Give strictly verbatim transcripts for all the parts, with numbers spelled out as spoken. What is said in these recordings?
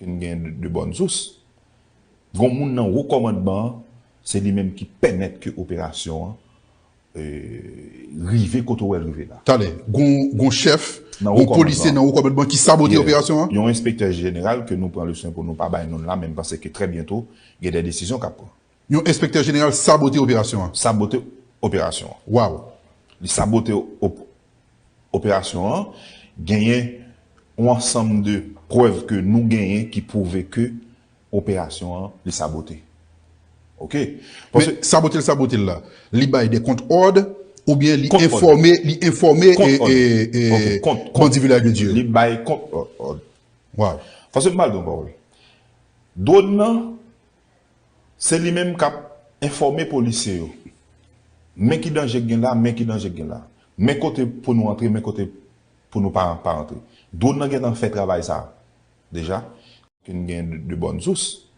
N gen de, de bòn sous. Gon moun nan wo kòmandman an, se li menm ki pèmèt ke operasyon an e, rive kote w wè l rive la. Talè, gon, gon chèf, gon polisye nan wo kòmandman ki sabote operasyon an? Yon enspektè jeneral ke nou pran le swen pou nou pa bay non l la, men m panse ke trè byento, gen de desizyon k ap pran. Yon enspektè jeneral sabote operasyon an? Sabote operasyon an. Waw. Li sabote op- operasyon an, genyen yon ansanm de prèv ke nou genyen ki pwouve ke operasyon an, li sabote. Oke? Men sabote l, sabote l la, li bay de kont òd, oubyen li enfòme, li enfòme e, e, e, bandi Vilaj de Dye yo? Li bay kont òd. Waw. Paske m pral di yon pawòl. Dwòn nan, se li menm k ap enfòme polisye yo. Men ki danje k gen la, men ki danje k gen la. Men kote pou nou antre, men kote pou nou pa, pa antre. Dwòn nan gentan fè travay sa a deja. N gen de, de bòn sous.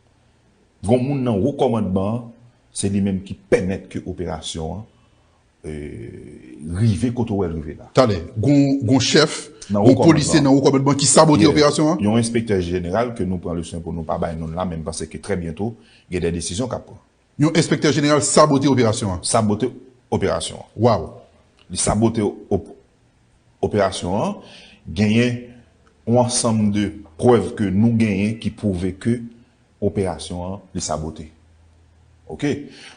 Gon moun nan wo kòmandman an, se li menm ki pèmèt ke operasyon an e, rive kote w wè l rive la. Talè, gon, gon chèf, gon polisye nan wo kòmandman ki sabote operasyon an? Yon enspektè jeneral ke nou pran le swen pou nou pa bay non l la, men m panse ke trè byento, gen de desizyon k ap pran. Yon enspektè jeneral sabote operasyon an? Sabote operasyon an. Waw. Li sabote op- operasyon an, genyen yon ansanm de prèv ke nou genyen ki pwouve ke operasyon an, li sabote. Oke?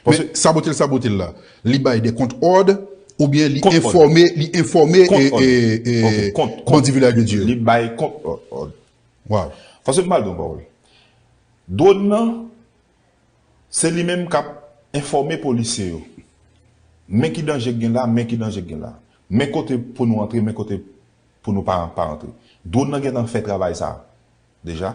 Men sabote l, sabote l la, li bay de kont òd, oubyen li enfòme, li enfòme e, e, e, bandi Vilaj de Dye yo? Li bay kont òd. Waw. Paske m pral di yon pawòl. Dwòn nan, se li menm k ap enfòme polisye yo. Men ki danje k gen la, men ki danje k gen la. Men kote pou nou antre, men kote pou nou pa, pa antre. Dwòn nan gentan fè travay sa a deja.